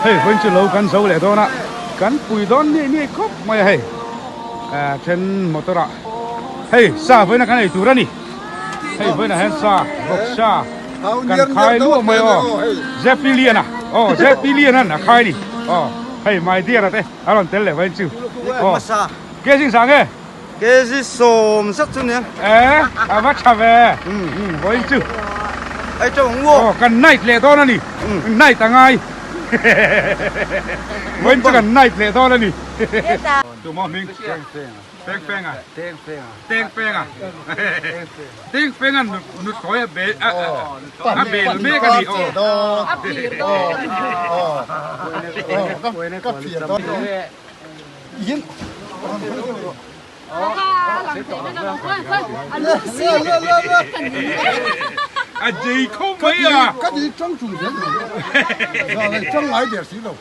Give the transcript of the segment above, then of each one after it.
Hei vawiin chu lo kan zo leh dawn a, kan pui dawn ni ni khawp mai a hei. Then motor ah hei sa vawiin a kan ei tur a ni. Hei vawiin ah hian sa vawk sa kan khai luah mai aw. Zep Liana aw Zep Liana'n a khai a ni aw. Hei my dear a te a rawn tel leh vawiin chu aw. Ke zing sang e. Kg sawm zat chu nia. Eh, a va tha ve. Vawiin chu. Ai teuh ang uo. Aw, kan night leh dawn a ni. Night a ngai. Vawiin chu kan night leh dawn a ni. Tu maw hming? Teng Feng a. Teng Feng a. Teng Feng a. Teng Feng a. Teng Feng a nuthlawi a bel a bel mek a ni. Aw. A phir dawn. Aw. Ka phir dawn. A dei kho mai a. Ka ti chang chung zel mai. Chang ngai der si lo.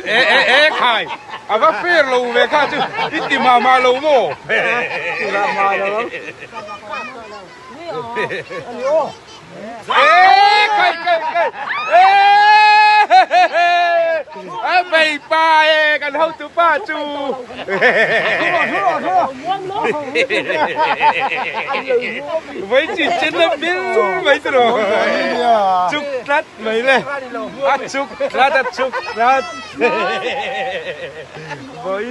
E e e khai. A va fair lo ve kha chu. I ti mah mah lo maw? A bei pa e kan hotu pa chu với chỉ trên lớp biết mấy rồi chúc tắt mấy lên a chúc tắt a chúc tắt với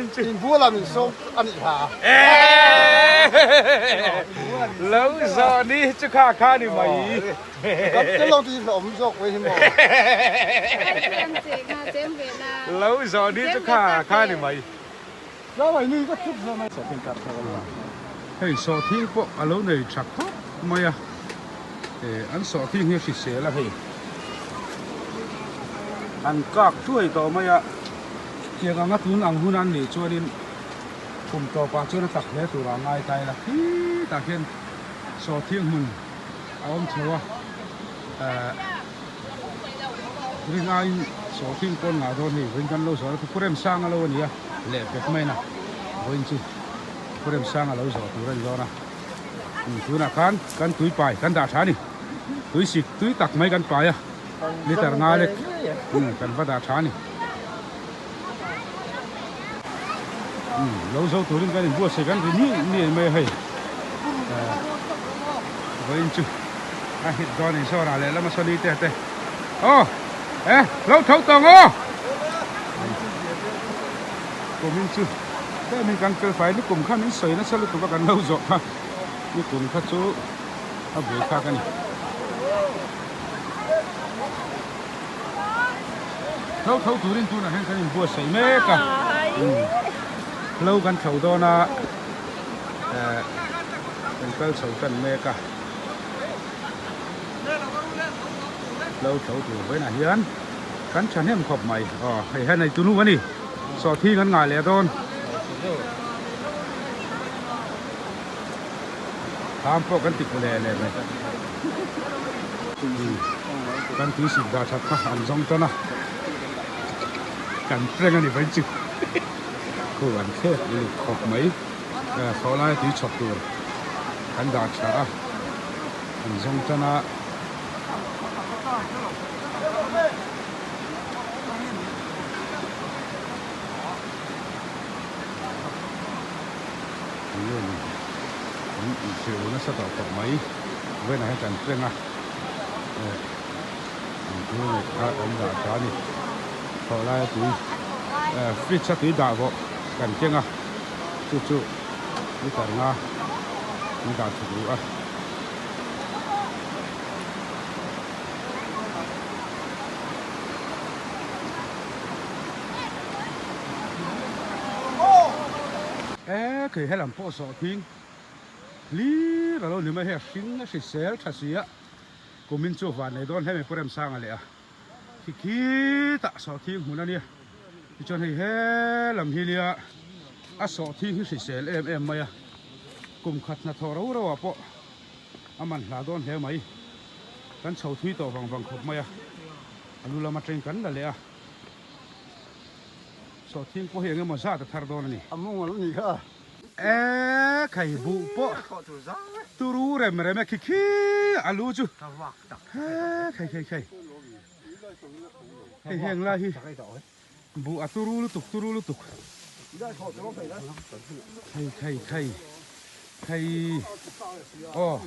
Lo zawh ni chu kha kha ni mai. Lo zawh ni chu kha kha ni mai. Hei sawhthing pawh a lo nei tha khawp mai a, an sawhthing hi a hrisel a hei. An kak hluai tawh mai a. Tiang anga tun ang hun an nih chuanin kum tawpah chuan a tak hle turah ngai ta ila khitah khian sawhthing hmun a awm chho a, ehh ring aiin sawhthing pawn ngah dawn hei vawiin kan lo zawh a thu Puremsanga lo a ni a leh pek mai na vawiin chu Puremsanga lo zawh tur a ni dawn a, tunah khan kan tui pai kan dah tha a ni tui sik tui tak mai kan pai a. Liter nga lek kan va dah tha a ni. Lo zo turin kan inbuatsaih kan ri ni ni mai a hei. Vawiin chu a hit dawn in sawn ah lehlam a sawn te te. Aw e lo tho tawng aw. Kumin chu tlemin kan fel fai nikum kha min sawi nasa lutuk a kan lo zawh kha nikum kha chu a buai thlak a ni. Hlo tho turin tunah hian kan inbuatsaih mek a, hlo kan tho dawn a, eh kan kal chho tan mek a, hlo tho tur vawiinah hian kan thahnem khawp mai, aw hei hian eitu nu a ni, sawhthing an ngah leh dawn. Tham pawh kan ti leh leh mai. Kan tui sik dah that kha an zawng tan a, kan prank a ni mai chu. Khu an thlek uluk khawp mai. Thlawh laia tui chhawp tur kan dah tha a, an zawng tan a. Enge ni an inhrilh nasa tawh khawp mai vawiinah hian kan peng a eh an thil neih kha kan dah tha a ni thlawh laia tui eh fridge a tui dah vawh kan keng a chu chu liter nga an dah chhuk luh a. E khi helam pawh sawh thing hlir alo ni mai hei a hring a hrisel tha si a kumin chu van nei dawn hle mai Pu Remsanga leh a khi khitah sawh thing hmun a nia tichuan hei helam hi nia a sawh thing hi hrisel em em mai a kum khat hnathawh ro ro ah pawh a man hla dawn hle mai kan chho thui tawh vang vang khawp mai a a lu lam atangin kan la leh a. Sawhthing pawh hi eng emaw zat a thar dawn a ni. A mung alo nih kha. E khai buh pawh turu rem rem e khi khi a lu chu he khai khai khai hei heng lai hi buh a turu lutuk turu lutuk khai khai khai khai aw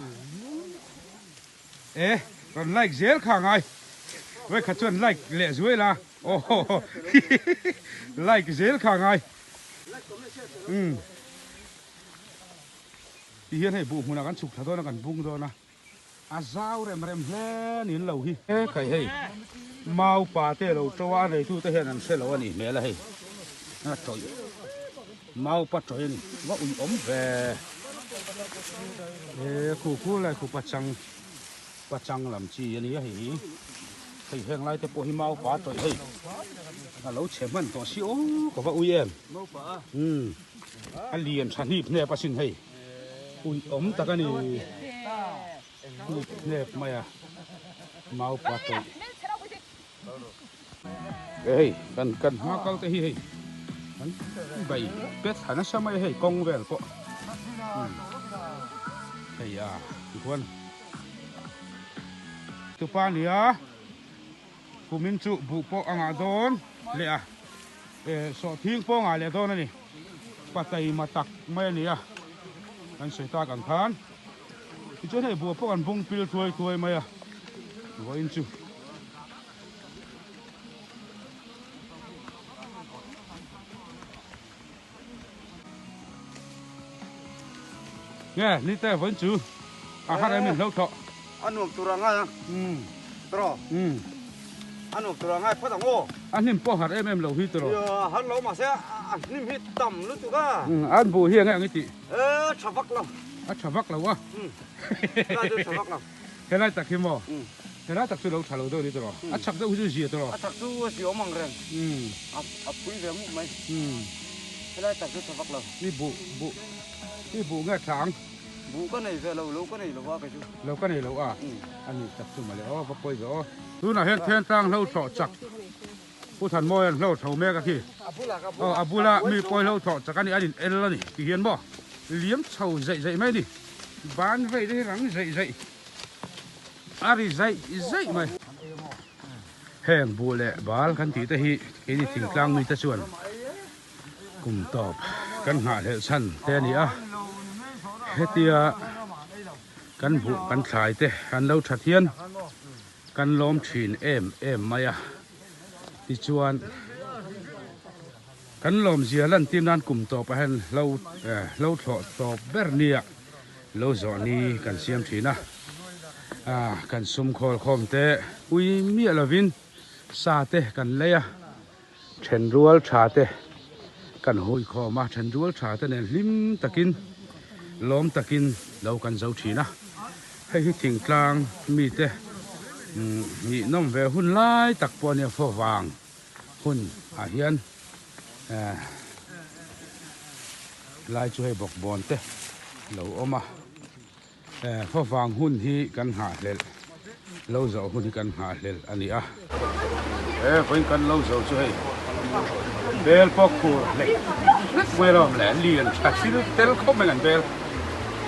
e rawn like zel kha ngai vawikhat chuan like leh zuai la aw like zel kha ngai umm. Ti hian hei buh hmunah kan chhuk thla dawn a, kan bung dawn a, a zau rem rem hle niin lo hi. He khai hei mau pa te lo to a, a neitu te hian an hre lo a nih hmel a hei, a tawih mau pa tawih a ni, va ui awm ve. He khu khu lai khu pachang pachang lam chi a ni a hei hi, hei heng lai te pawh hi mau pa tawih hei a lo chhe hman tawh si aw ka va ui em. Umm. A lian tha hnip hnep asin hei ui awm tak a ni hnip hnep mai a mau pa tawih e hei kan kan hma kal te hi hei an bai pet thla nasa mai a hei kawng vel pawh hei a tikhuan tupa nia. Kumin chu buh pawh a ngah dawn leh a, sawhthing pawh a ngah leh dawn a ni. Pataima tak mai a ni a, kan sawi tak ang khan. Tichuan hei buh pawh kan bung pil thuai thuai mai a, vawiin chu. Nge ni te vawiin chu a har em in hlo thawh. A nuam tur a ngai a. Umm. Tawh. Umm. A nuam tur a ngai phawt ang aw. A hnim pawh har em em lo hi tawh. Ia har lo mahse a hnim hi tam lutuk a. Umm an buh hi enge ang i tih? E tha vak lo. A tha vak lo a. Umm. Helai chu tha vak lo. Helai tak hi maw? Umm. Helai tak chu lo tha lo deuh ni tawh. A chak deuh hi chu zia tawh. A chak chu a zia awm ang reng. Umm. A pui ve mup mai. Umm. Helai tak chu tha vak lo. I buh buh i buh nge tha ang? Buh ka nei ve lo, lo ka nei lo a kei chu. Lo ka nei lo a? A nih tak chu mawle aw, va pawi ve aw. Tunah hian Thentlang hlo thlawh chak Pu Thanmawi an hlo tho mek a khi. Aw a bula mi pawi hlo thlawh chak a ni, an in el a ni ti hian maw liam chho zeih zeih mai a ni. Ban vei te hi rang zeih zeih a ri zeih zeih mai. Heng buh leh bal kan tih te hi keini thingtlang mite chuan kum tawp kan nghahhlelh chhan te a ni a, hetia kan buh kan thlai te an lo that hian kan lawm thin em em mai a, tichuan kan lawmzia lantir nan kum tawp ah hian hlo hlo thlawh tawp ber nia lo zawh ni kan siam thin a, kan sum khawl khawm te ui miah lovin sa te kan lei a. Thenrual tha te kan hui khawm a, thenrual tha te nen hlim takin lawm takin lo kan zo thin a, hei hi thingtlang mite ngaihnawm ve hun lai tak pawh a nia fo vang hun ah hian eh lai chu hei bawkbawn te lo awm a. Favang hun hi kan nghahhlelh, lo zawh hun hi kan nghahhlelh a ni a. He vawiin kan lo zo chu hei bel pawh khur hlek hlek mai alawm le, lian tha thil tel khawp mai kan bel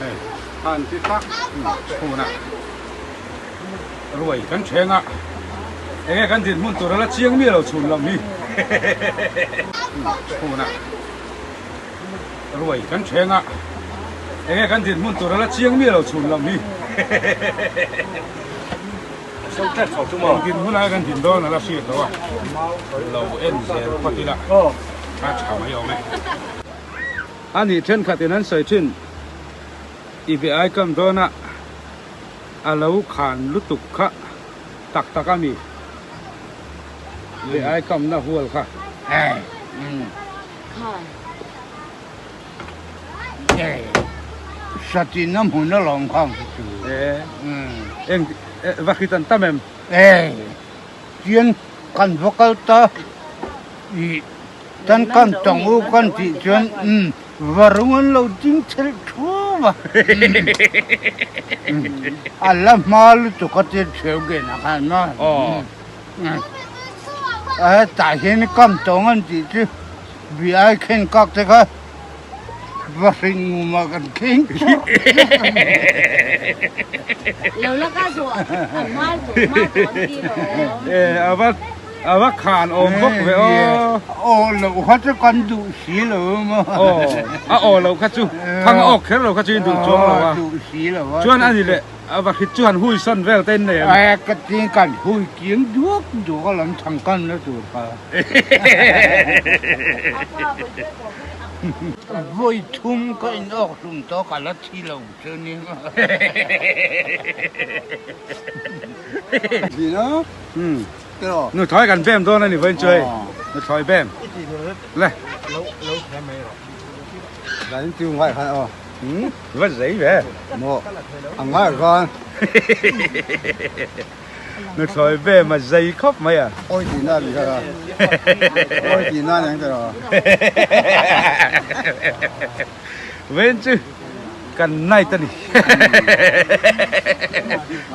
hei han ti tak chhunah ruai kan thleng a, enge kan dinhmun tur ala chiang miah lo chhun lam hi chhunah. Ruai kan thleng a, enge kan dinhmun tur ala chiang miah lo chhun lam hi. Eng dinhmun ah kan din dawn ala hriat lo a, lo en zel phawt ila a tha mai awm e. A nih thenkhat in an sawi thin, i be ai kam dawn a, a lo khan lutuk kha tak tak a mi? Be ai kam na hual kha. Satin a hmun a lawm khang chu chu. Eng va hrit an tam em? Chian kan va kal ta i tan kan tawng u kan tih chuan varung an lo ding thelh thuau a. A la hma lutuk a tir theu gen a khan ma. Tah hian kam tawng an tih chu bi ai khen kak te kha va hring ngum ah kan kheng chawk chawk a ni. E ava ava khan awm bawk ve aw. Aw loh kha chu kan duh si lo maw. Aw a aw loh kha chu thang a awk kher lo kha chu in duh chuang lo a. Duh si lo a. Chuan ani leh ava hrit chu han hui sawn vel te in nei em. E ka tin kan hui kiang duak duak a lam thang kan na tur kha. Vawi thum ka in awk hlum tawh ka la thi lo chu ni maw. Nuthlawi kan bem dawn a ni vawiin chu hei nuthlawi bem le va zei ve nuthlawi bem a zei khawp mai a. Vawiin chu kan night a ni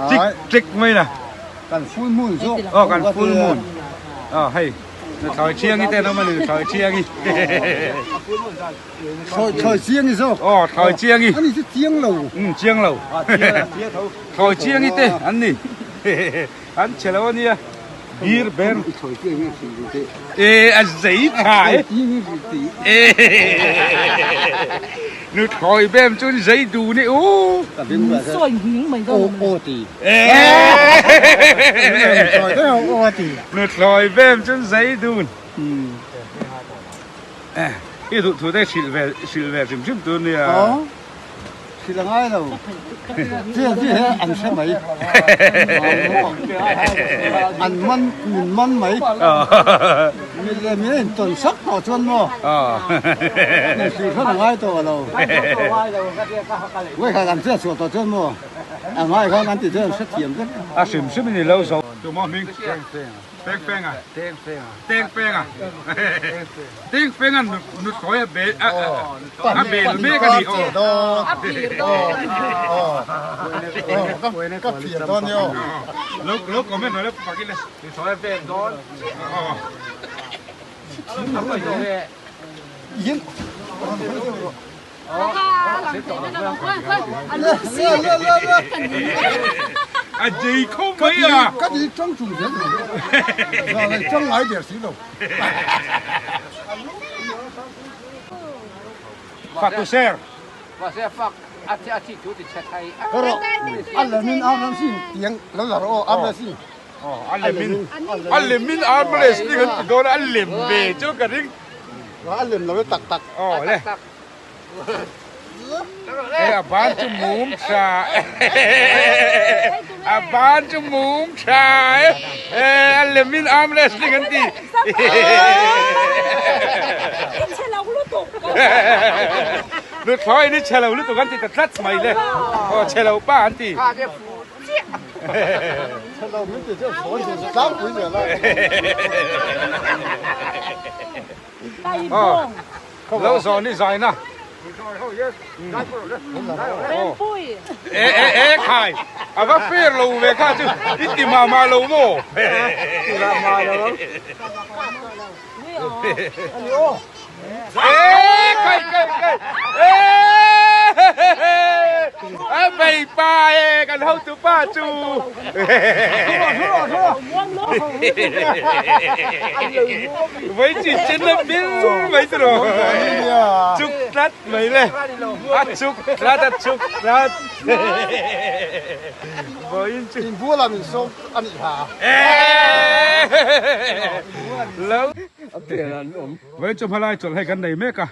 chik chik mai na kan full moon zawk aw kan full moon aw hei thlawi thiangi te an awm a ni thlawi thiangi thlawi chiangi zawk aw thlawi chiangi ani chu chiang lo um chiang lo thlawi chiangi te an ni an che lo ania bir ber e a zei tha e nu thlawi bem chu zei du ni u nu thlawi bem chu zei dun i duh thu te hrilh ve hrilh ve hrim hrim tur nia. Hrilh a ngai lo. Chiang chi he an hre mai. An man min man mai. Mi leh mi a intawn sak tawh chuan maw? Min hrilh hran a ngai tawh lo. Vawikhat an hriat chhuah tawh chuan maw? A ngai khan an ti chuan an hrethiam vek. A hrim hrim in i lo zo. Tumaw hming? Teng Feng a. Teng Feng a. Teng Feng a. Teng Feng a nuthlawi a bel a bel mek a ni aw. A phir dawn. Ka phir dawn ni aw. Lo lo comment rawh le pak ila. Nuthlawi a bel dawn. Yin. A dei kho mai a. Ka ti tang chung zel mai. Za lai tang ngai der si lo. Fak tu ser. Karo alamin arm si tiang lo la ro arm si. A lemin a lemin arm wrestling an ti dawn a lem ve chu ka ring. A lem lo tak tak. Aw le. E a ban chu mum tha a ban chu mum tha e a lemin arm wrestling an ti. Nuthlawi ni chhe lo lutuk an ti ta tlat mai le. Aw chhe lo pa an ti. Lo zawn i zai na. E e e khai a va fair lo ve kha chu i ti mah mah lo maw. E kai kai kai e a bei pa e kan hotu pa chu. Với chỉ trên lớp biết mấy rồi chúc lát mấy lên à chúc lát à chúc lát với In bua la min sawm a nih ha. Lo. Với chum halai chawlh hei kan nei mek a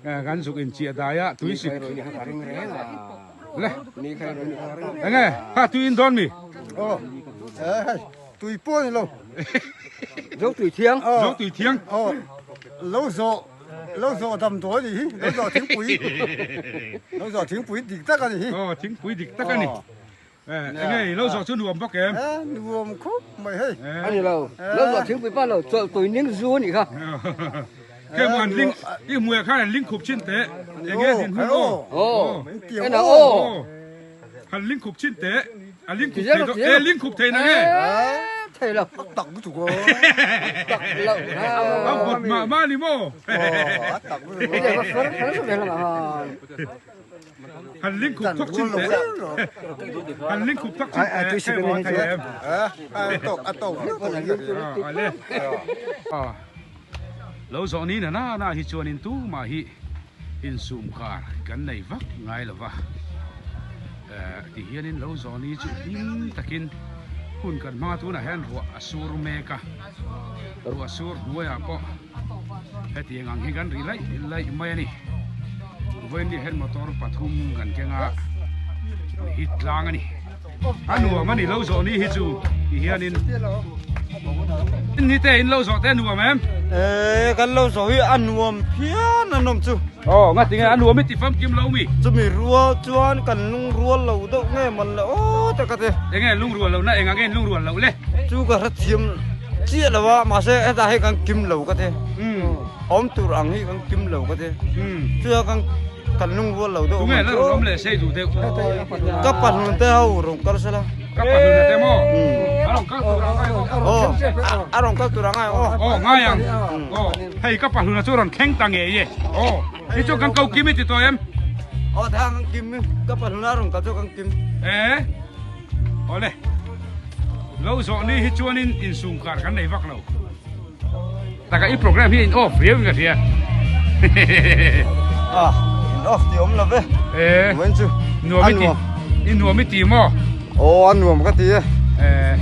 kan zuk in chiah dai a tui sik le enge kha tui in dawn mi oh tui pawh ni lo zo tui thiang zo tui thiang oh lo zo lo zo dam dawi ni hi lo zo thingpui lo zo thingpui dik tak a ni hi oh thingpui dik tak a ni Enge lo zawh chu nuam bawk em? Nuam khawp mai hei. A ni lo, lo zawh thingpui pa lo chawlh tui ning zu a nih kha. Khe mu an ling, i hmuiah khan an ling khup chin teh. Enge din hun aw. Aw, en ah aw. Han ling khup chin teh, a ling khup thei dawn, e ling khup thei nang e. Thei lo. A tak lutuk aw. Tak lo. A vawt mah mah a ni maw? A tak lutuk aw. Han ling khup thawk chin teh. Han ling khup thawk chin teh. Hei maw a thei em? A tawk viau tawh in ka hria. Ale. Lo zawh ni na na na hi chuanin tumah hi insum kar kan nei vak ngai lo va. Ti hianin lo zawh ni chu hlim takin hun kan hmang a, tunah hian ruah a sur mek a, ruah sur hnuaiah pawh hetiang ang hi kan ri laih laih mai a ni. Vawiin hian motor pathum kan keng a, hit tlang a ni. A nuam a ni lo zawh ni hi chu ti hianin ni te in lo zawh te a nuam em? Ee kan lo zawh hi a nuam phian a nawm chu. Aw nga tinge a nuam i ti famkim lo mi? Chumi rual chuan kan lungrual lo deuh nge man le aw te ka ti. Enge lungrual lo na eng ang nge in lungrual loh le? Chu ka hrethiam chiah lo a mahse hetah hei kan kim lo ka ti. Awm tur ang hi kan kim lo ka ti. Chuia kan Kan lungrual lo deuh Tunge la rawn awm leh sei duh deuh. Ka pahnun te ho rawn kal sela. Ka pahnun te maw? A rawn kal tur ang ngai aw. Aw, a rawn kal tur ang ngai aw. Aw, ngai ang. Aw, hei ka pahnun a chu rawn thleng ta ngei e. Aw, hi chu kan ko kim i ti tawh em? Aw, thang kan kim. Ka pahnun a rawn kal chu kan kim. E, awle. Lo zawh ni hi chuanin insumkar kan nei vak lo. Taka i program hi in off riau in ka hria. Ah, in off ti awm lo ve. Eh. Vawiin chu. Nuam i ti. I nuam i ti maw? Aw, a nuam ka ti e. Eh.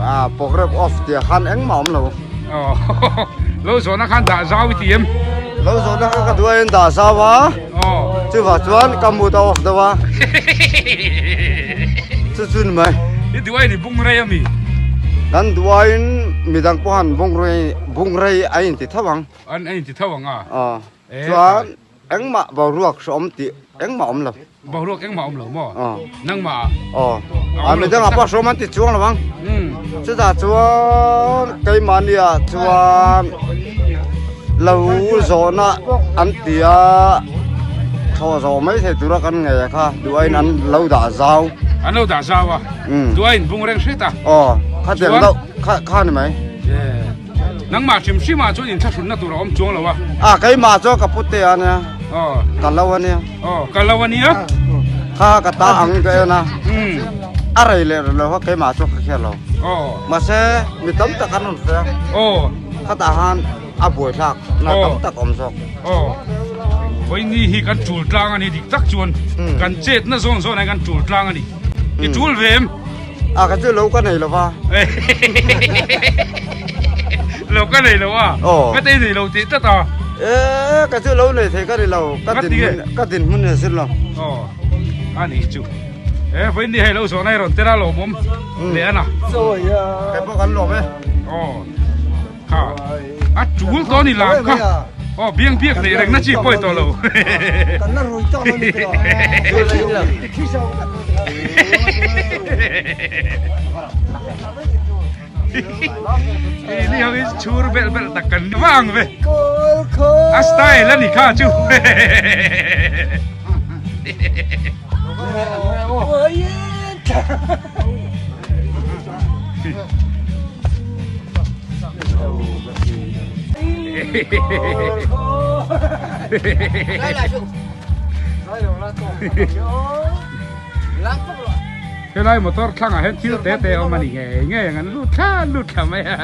Ah, program off tia khan engmah awm lo. Oh. Lo zawhna khan dah zau i ti em? Lo zawhna kha ka duh a in dah zau a. Oh. Chuvah chuan ka mood a off deuh a. Chu chu ni mai. I duh a in i bung rei ami? Kan duh aiin midang pawh han bung rei bung rei a inti tho ang. An a inti tho ang a. Aw. Chuan engmah boruak hreawm tih engmah awm lo. Boruak engmah awm lo maw? Aw. Nangmah ah? Aw. A midangah pawh hreawm an ti chuang lo ang. Chutah chuan keimahniah chuan lo zawhna an ti a, thlawh zawh mai thei tura kan ngei a kha duh aiin an lo dah zau. An lo dah zau a, duh aiin bung reng hret a. Aw, khatiang deuh kha kha ni mai. Nangmah hrim hrimah chuan inthlahrunna tur a awm chuang lo a. A, keimah chuan ka pute a nia. Aw. Ka lo a nia. Aw, ka lo a nia. Kha ka ta ang ka en a. A rei leh rih lo kha keimah chu ka hria lo. Aw. Mahse mi tam tak an rawn hria. Aw. Khatah han a buaithlak na tam tak awm zawk. Aw. Vawiini hi kan tul tlang a ni dik tak chuan kan chetna zawn zawn ah hian kan tul tlang a ni. I tul ve em? A ka chu lo ka nei lo va. Lo ka nei lo a? Aw. Ka tei nei lo tih tlat a. E ka chu lo nei thei ka ni lo. Ka dinhmun ka dinhmun a zir lo. Aw. A nih chu. E vawiin ni hei lo zawhna hi rawn tel a lawmawm leh a na. Kei pawh kan lawm e. Aw kha a tul tawh ni lam kha. Aw biang biak neih reng na chi pawi tawh lo. Kan la rui tawh lo ni tawh. Ni ho hi chhur belh belh tak kan vang ve. A style a ni kha chu. Helai motor thlangah hian thil te te a awm a ni ngei ngei ang an lut thla lut thla mai a.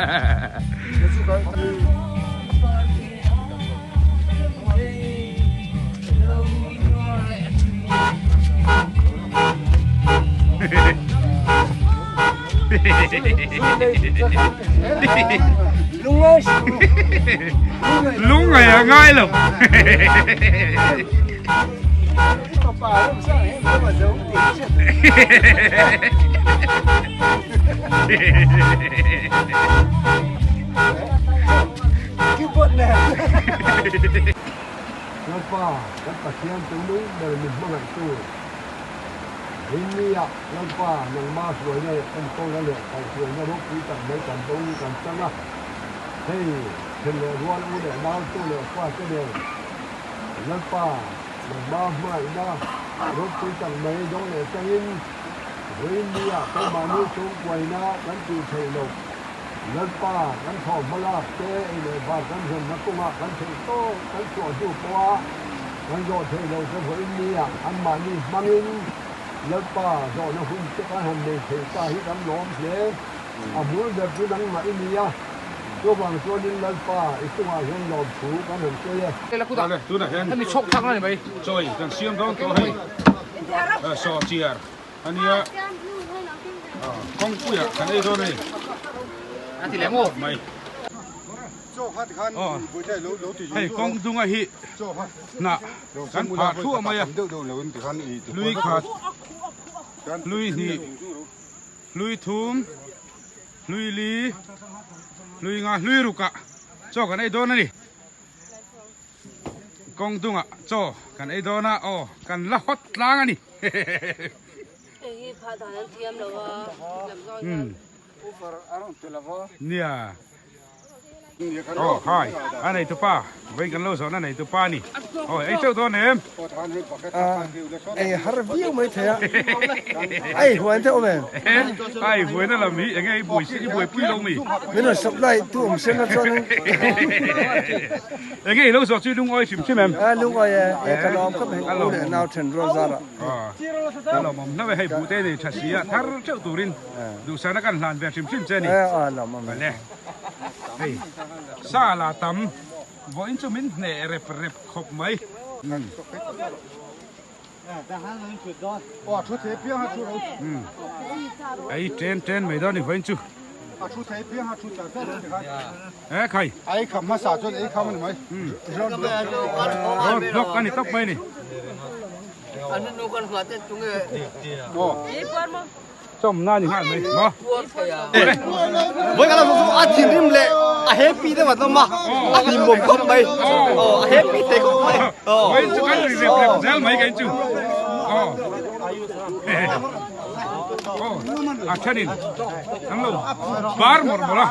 Lungai a ngai lo. Lalpa, kan Pathian tu nung ber min hmangaihtu, Rinnia, Lalpa, nangma hruaina leh enkawlna leh kaihhruaina ropui tak mai kan bo kan chang a. Hei, then leh rual u leh nautu leh fate nen, Lalpa, nangma hmangaihna ropui tak mai dawng leh changin, Rinnia keimahni chhungkuaina kan tih theih loh. Lalpa, kan thawhhma lak te, ei leh var kan hlenna kawngah kan theih tawk kan chhuah hnu pawha. Kan zawh theih loh te vawiin nia anmahni hmangin Lalpa zawhna hun te kan han nei thei ta hi kan lawm hle. A hmul ber chu nangmah i nia, chuvang chuanin Lalpa i chungah hian lawmthu kan han sawi e. Awle, tunah hian chawi kan siam dawn tawh hei sawhchiar a nia kawngpuiah kan ei dawn a ni. Mai. Hei kawng dunga hi hnah kan phah thuah mai a, hlui khat, hlui hnih, hlui thum, hlui li, hlui nga, hlui rukah chaw kan ei dawn a ni. Kawng dungah chaw kan ei dawn a, aw kan la hawt tlang a ni. Hei hi phah dan an thiam lo a, lam zawng hian. Nia. Aw hai, a neitu pa, vawiin kan lo zawhna neitu pa a ni. Aw ei teuh dawn em? Ei har viau mai thei a, a ei huain te awm em? A ei huaina lam hi enge i buai i buaipui lo mi? Min rawn supply tu awm sen la chuan in. Enge i lo zawh chu i lungawi hrim hrim em? A lungawi e, e ka lawm khawp mai, u leh nau then rual zar ah. A lawmawm hlauh e, hei buhte nei tha si a, thar teuh turin duhsakna kan hlan ve hrim hrim che a ni. Vale, hei sa la tam vawiin chu min hneh rep rep khawp mai. Ei chen chen mai dawn ni vawiin chu. E khai. Ei kham hmasa chuan ei kham a ni mai. Road block a ni tawp mai a ni. Chawmna ni nghal mai maw. Voi kan lo a thinrim leh a happy deuh a tlawm a, a hlimawm khawp mai. Aw a happy thei khawp mai. Voi chu kan ri rep rep zel mai kan chu. Aw. Aw a thenin an lo bar mawr mawr a.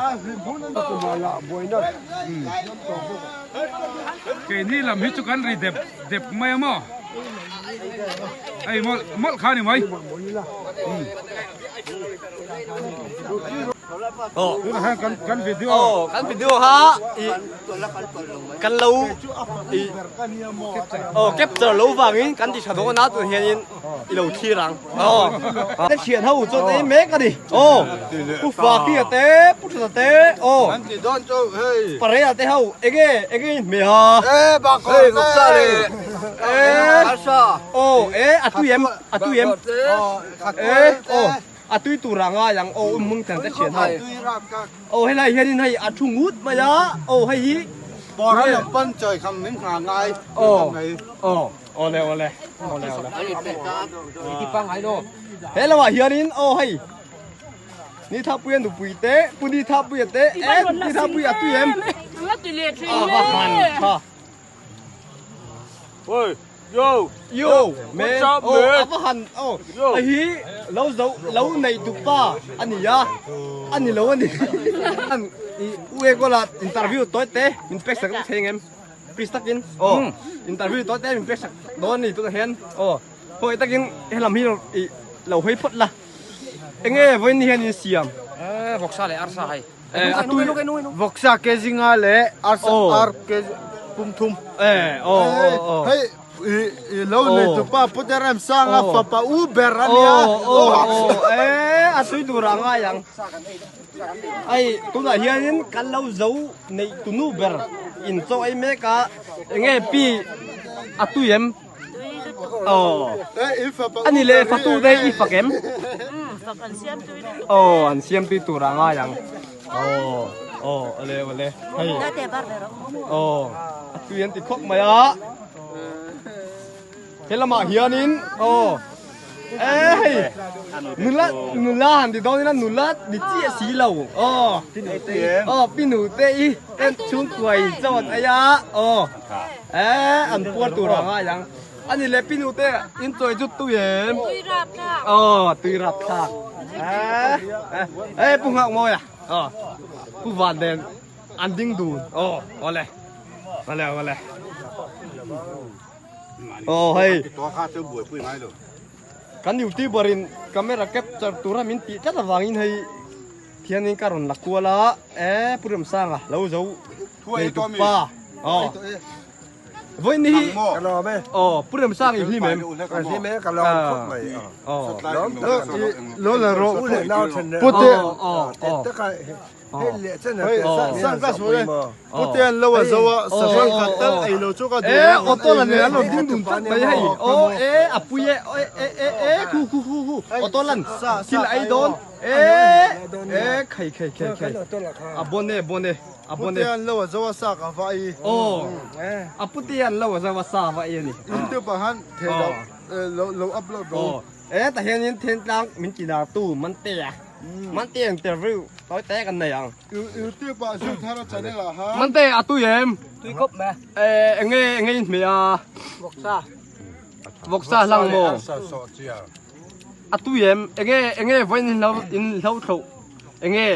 Keini lam hi chu kan ri dep dep mai a maw. Ei mawlh mawlh kha ni mai. Tunah hian kan kan video. Aw kan video kha i kan lo i aw capture lo vangin kan ti tha dawn a tun hianin i lo thlir ang. Aw kan thian ho chuan ei mek a ni. Aw pu Faki a te pu Thata te aw An ti dawn chu hei. Pareia te ho enge enge in hmeh a. E bakhaw te. Vawksa le. E aw e a tui em a tui em e aw a tui tur a ngai ang aw um hmung thleng te thian ho aw helai hianin hei a thu ngut mai a aw hei hi Bawr a lam pan chawi kham min nghah ngai aw aw awle awle awle awle he lamah hianin aw hei Ni Thapuia nupui te, Pu Ni Thapuia te, e Ni Thapuia a tui em? A va han tha. Oi, yo, yo, man, oh, a va han, oh, a hi lo zo, lo nei tu pa a ni a, a ni lo a ni. An i u e gola interview toi te min pek sak thei ngem. Please takin, oh, interview toi te min pek sak dawn ni tunah hian, oh, hawi takin helam hi i lo hawi phawt la. Enge vawiin ni hian in siam? Eh, vawksa leh arsa hei. Eh, a tui. Vawksa ke zinga leh arsa ar ke pum thum. Eh, oh, oh, oh. Hei, i lo nei tu pa Pu Terem Sanga fapa u ber a nia. Oh, oh, oh, eh, a tui tur a ngai ang. Ai, tunah hianin kan lo zo nei tunu ber in chaw ei mek a. Enge pi a tui em? Ani le fatu te i fak em? Aw an siam tui tur a ngai ang. Aw aw ale ale hei. Aw a tui an ti khawp mai a. He lamah hianin aw e hei nula nula han ti dawn ila nula ni chiah si lo. Aw aw pi nu te i ten chhungkua in chawn ai a aw. Eh, an puar tur a ngai ang. Ani le pinu te in chawi chu tui em? Tui rap thlak. Oh, tui rap thlak. Eh, eh pu ngak mawi a. Oh, pu van den an ding dun. Oh, ole. Ole, ole. Oh, hei. Kan youtuber in camera capture tura min tih tlat avangin hei Thianin ka rawn la kual a, e Pu Remsanga lo zo nei tuk pa. Aw. Vawiin hi Ka lawm e. Aw Pu Remsang i hlim em? Ka hlim e, ka lawm khawp mai. Lawm tak a ni. Lo la rawh. U leh nau then leh. Pute. Taka hei leh chen a te sa Sang ka sawi e. Pute an lo a zo a, sahrang khat tal ei lo chu ka duh. E auto la nen an lo ding dun tlat mai hei. Aw e a pui e e e e khu khu khu khu auto lan thil ei dawn e e khai khai khai khai a bon e bon e. A bon e. Putean lo a zo a sa ka va ei. Aw. A putean lo a zo a sa va ei a ni. YouTube ah han thei lo lo lo upload ro. Aw. E tah hianin Thentlang min ti lar tu Mantea. Mantea interview tawi te kan nei ang. YouTube ah Zuthara channel ah han. Mante a tui em? Tui khawp mai. E enge enge in hmeh a? Vawksa. Vawksa hlang maw? Arsa sawh chiar. A tui em? Enge enge vawiin in hlo in hlo thloh enge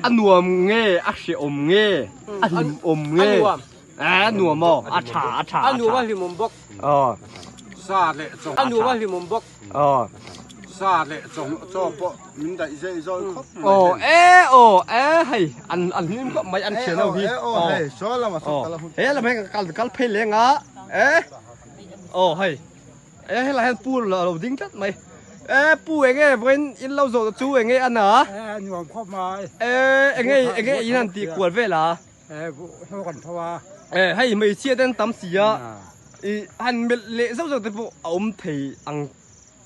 A nuam nge a hrehawm nge a hlimawm nge? A nuam. Eh, a nuam aw. A tha, a tha, A nuam a hlimawm bawk. Aw. Sa leh chaw. A nuam a hlimawm bawk. Aw. Sa leh chaw chaw pawh min daih zai zawi khawp mai. Aw, eh aw, eh hei an an hlim khawp mai an thian ho hi. Eh aw hei, saw lamah saw kal a hun. He lam hei kal kal phei leng a. Eh. Aw hei. E helai hian pu a lo ding tlat mai. E pu enge vawiin in lo zawh chu enge a na? E nuam khawp mai. E enge enge in han tih kual vel a? E hnaw kan tho a. E hei hmeichhia te an tam si a. I han melh leh zauh zauh te pawh a awm thei ang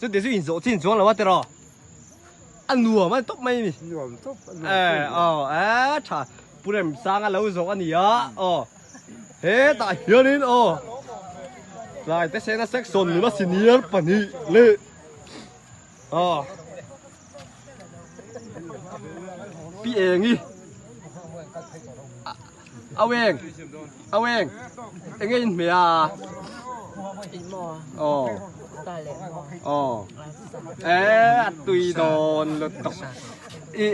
chu ti chu in zawh chin chuang lo a tiraw. A nuam a ni tawp mai a ni. Nuam tawp a nuam. E aw e tha Pu Remsanga lo zawh a ni a aw. Hetah hianin aw tlai te sena section nula senior pahnih leh aw pi engi aweng aweng enge in hmeh a aw aw e a tui dawn lutuk i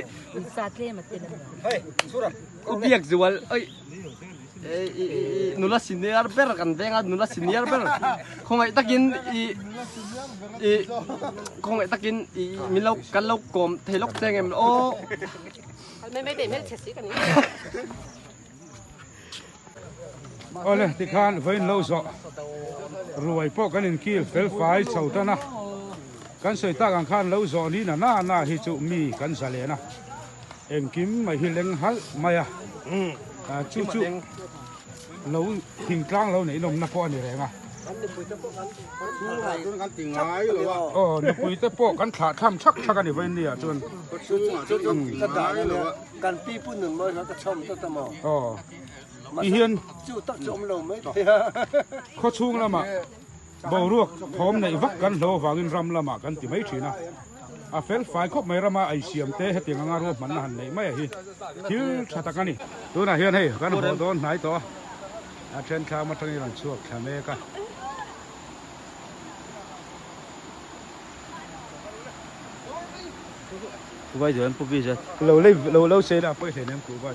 u biak zual oi nula senior ber kan veng a nula senior ber khawngaih takin i i khawngaih takin i min lo kan lo kawm thei lawk che ngem aw Awle tikhan vawiin lo zawh ruai pawh kan inkil fel fai chho tan a kan sawi tak ang khan lo zawh ni na na na hi chu mi kan zalen a. Engkim mai hi leng halh mai a, chu chu lo thingtlang lo neih nawmna pawh a ni reng a. Aw nupui te pawh kan thlah tham thak thak a ni vawiin ni ah chuan. Aw ti hian khawchhung lamah Boruak thawm neih vak kan hlo avangin ram lamah kan ti mai thin a, a fel fai khawp mai rama ei siam te hetiang anga ruahmanna han neih mai a hi thil tha tak a ni. Tunah hian hei kan haw dawn hnai tawh a, a then thlam atangin rawn chhuak thla mek a. Lo lei lo lo sei la pawi hleinem kuhva.